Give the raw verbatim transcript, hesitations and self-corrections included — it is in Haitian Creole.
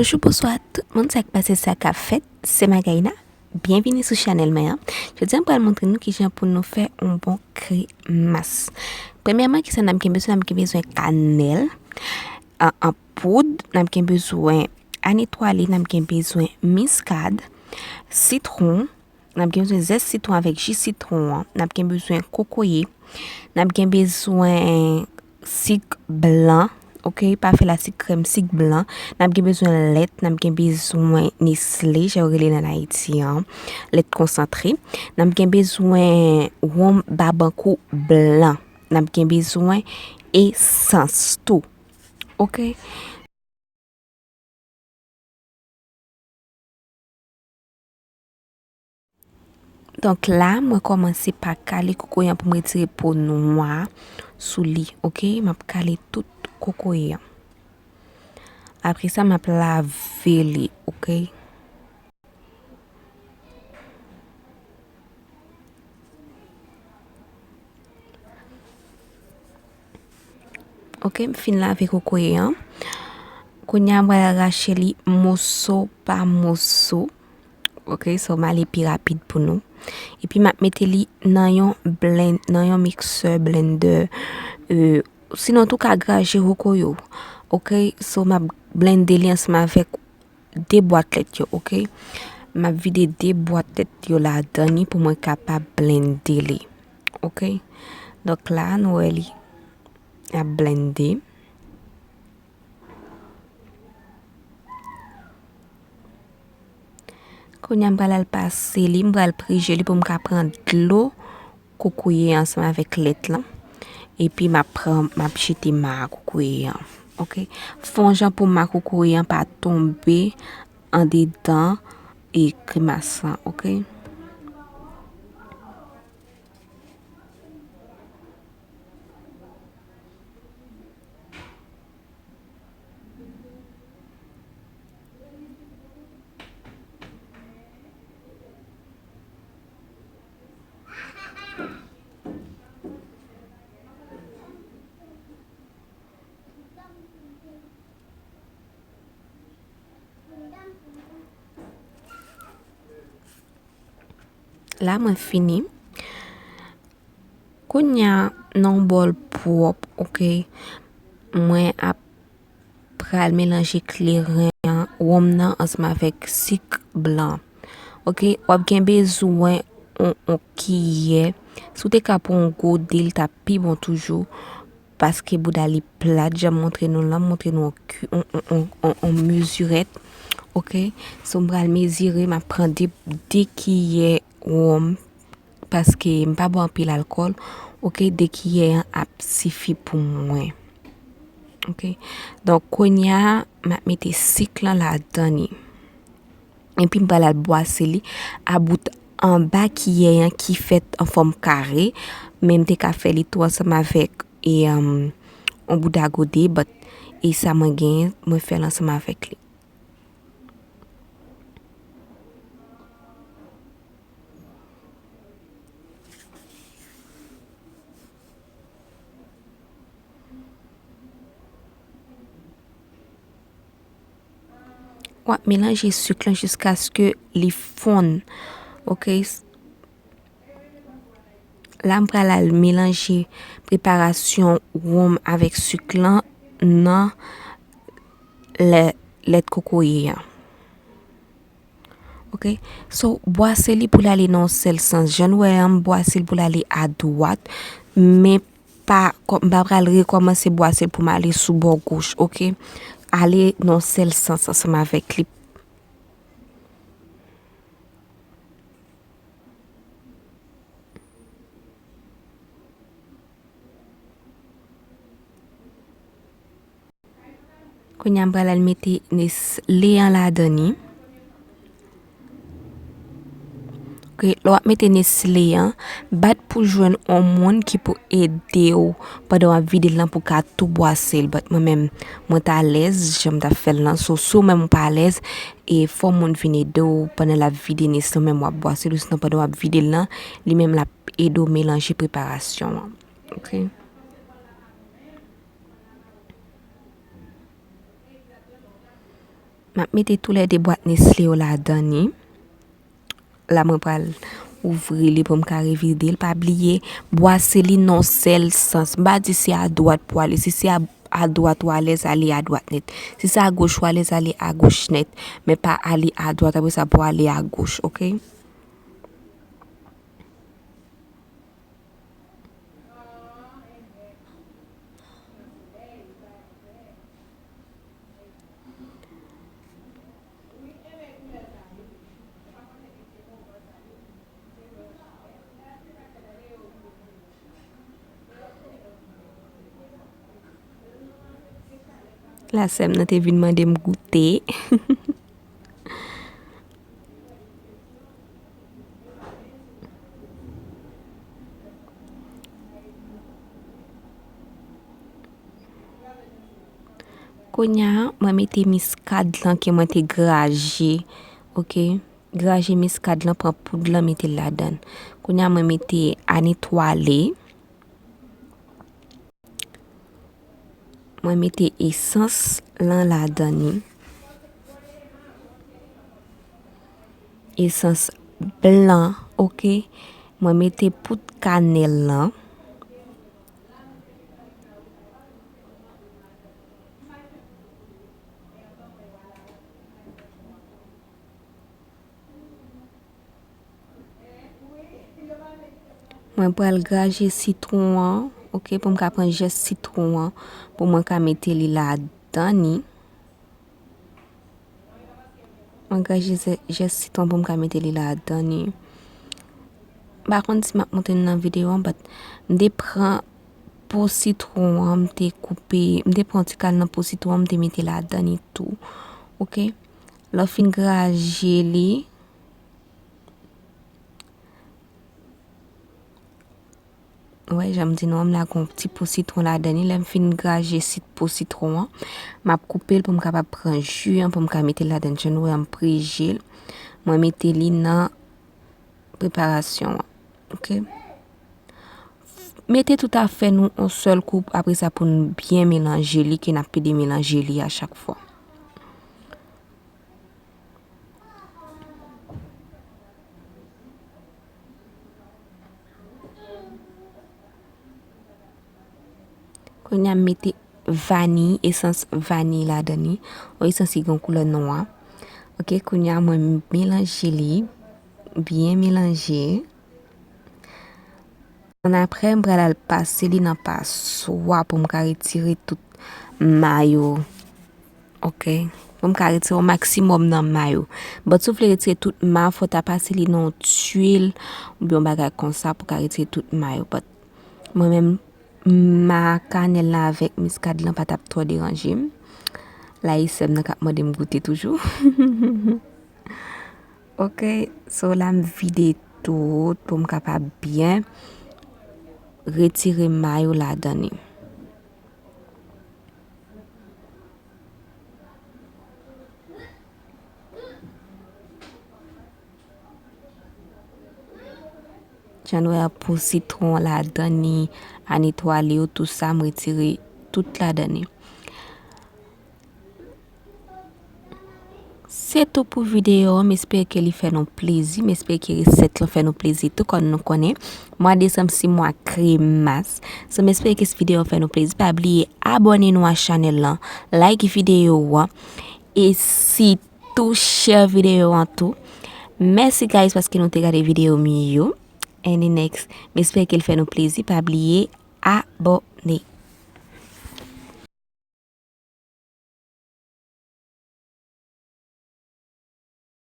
Bonjou, bonswa tout moun, sa k pase, sa k ap fèt? Se Magaïna. Byenvini sou chanèl mwen an. Jodi a, m pral montre nou kijan pou nou fè yon bon kremas. Premyèman, kisa n ap gen bezwen? N ap gen bezwen kanèl an, an poud, n ap gen bezwen anitwale, n ap gen bezwen miskad, sitwon, n ap gen bezwen zès sitwon avèk ji sitwon an, n ap gen bezwen kokoye, n ap gen bezwen sik blan, oke, pa fè l a sik krèm, sik blan. N ap gen bezwen lèt, n ap gen bezwen Nestlé, jan yo rele l ann Ayiti an, lèt konsantre. N ap gen bezwen wonm Babankou blan. N ap gen bezwen esans tou. Oke? Donk la, mwen kòmanse pa kale kokoye an pou m retire po nwa sou li, oke? M ap kale tout kokoye an. Apre sa, m ap lave li, oke? Oke, m fin lave kokoye an. Kounye a, m pral rache li moso pa moso. Oke, so m ale pi rapid pou nou. Epi m ap mete li nan yon blen-, nan yon miksè, blendè. E, sinon tou ka graje kokoye w. Oke, so m ap blende li ansanm avèk de bwat lèt yo, oke? M ap vide de bwat lèt yo ladan li pou mwen kapab blende li. Oke? Donk la, nou wè li ap blende. Kounye a, m pral al pase li, m pral prije li pou m ka pran dlo kokoye ansanm avèk lèt lan. Epi m ap pran, m ap jete ma kokoye an. Oke? Fè yon jan pou ma kokoye an pa tonbe andedan e kremas lan, oke? La, mwen fini. Kounye a, nan yon bòl pwòp, oke, mwen ap pral melanje kleren an, wonm nan ansanm avèk sik blan. Oke, w ap gen bezwen yon, yon kiyè. Si w te ka pran yon gode, li t ap pi bon toujou. Paske bouda li plat, jan m montre nou la, m montre nou yon ki-, yon, yon, yon, yon, yon mezirèt. Oke? So, m pral mezire, m ap pran de, de kiyè wonm, paske m pa bwè anpil alkòl. Oke? De kiyè an ap sifi pou mwen. Oke? Donk, kounye a, m ap mete sik lan ladan li. Epi m pral al bwase li a bout anba kiyè an ki fèt an fòm kare, men m te ka fè li tou ansanm avèk, e, um, yon bouda gode, but, e sa mwen genyen, mwen fè l ansanm avèk li. W ap melanje sik lan jiskaske li fonn. Oke. La, m pral al melanje preparasyon wonm avèk sik lan nan lè, lèt kokoye an. Oke. So, bwase li pou l ale nan yon sèl sans. Jan nou wè an, m bwase li pou l ale adwat, men pa, kò-, m pa pral rekòmanse bwase l pou m ale sou bò goch, oke? Ale nan yon sèl sans ansanm avèk li. Kounye a, m pral al mete Nestlé an ladan li. Oke, lè w ap mete Nestlé an, bat pou jwenn yon moun ki pou ede w pandan w ap vide l lan pou w ka tou bwase l. But mwen menm, mwen t alèz, jan m t ap fè l lan. So, si w menm ou pa alèz, e fò moun vin ede w pandan l ap vide Nestlé, ou menm w ap bwase l, ou sinon pandan w ap vide l lan, li menm l ap ede w melanje preparasyon an. Oke. M ap mete toulède bwat Nestlé yo ladan li. La mwen pral ouvri li pou m ka revide l. Pa bliye, bwase li nan yon sèl sans. M pa di se adwat pou ale. Si se a, adwat ou alèz, ale adwat nèt. Si se agoch ou alèz, ale agoch nèt. Men pa ale adwat, apre sa pou ale agoch, oke? La sè m nan te vin mande m goute. Kounye a, mwen mete miskad lan ke mwen te graje, oke? Graje miskad lan, pran poud lan, mete l ladan. Kounye a, mwen mete anetwale. Mwen mete esans lan ladan li. Esans blan, oke. Mwen mete poud kanèl lan. Mwen pral graje sitwon an, oke, pou m ka pran jès sitwon an, pou mwen ka mete li ladan li. Mwen graje jès sitwon pou m ka mete li ladan li. M pa konn si m ap montre nou nan videyo an, but m te pran po sitwon an, m te koupe, m te pran yon ti kal nan po sitwon an, m te mete ladan li tou. Oke? Lè w fin graje li, Wè, jan m di nou an, m lage yon ti po sitwon ladan li. Lè m fin graje sit po sitwon an, m ap koupe l pou m kapab pran ji an, pou m ka mete l ladan. Jan nou wè, m preje l. Mwen mete li nan preparasyon an. Oke? Mete tout afè nou yon sèl kou, apre sa pou nou byen melanje li, ke n ap pede melanje li a chak fwa. Kounye a, m mete vaniy, esans vaniy ladan li. Yon esans ki gen koulè nwa. Oke, kounye a, mwen melanje li, byen melanje. Annapre, m pral al pase li nan paswa pou m ka retire tout ma yo. Oke. Pou m ka retire yon maksimòm nan ma yo. But si w vle retire tout ma, fò w ta pase li nan yon twil oubyen yon bagay konsa pou w ka retire tout ma yo. But mwen menm, ma kanèl la avèk miskad lan pa t ap twò deranje m. La, e sè m nan k ap mande m goute toujou. Oke, so la m vide tout pou m kapab byen retire ma yo ladan li. Jan nou wè a, po sitwon ladan li, anetwale yo, tou sa, m retire tout ladan li. Se tou pou videyo an, m espere ke li fè nou plezi, m espere ke resèt lan fè nou plezi tou, kòm nou konnen, mwa desanm se mwa kremas. So, m espere ke videyo an fè nou plezi. Pa bliye abòne nou a chanèl lan, like videyo an, e sitou share videyo an tou. Mèsi guys paske nou te gade videyo m yo. And the next, m espere ke l fè nou plezi. Pa bliye abòne.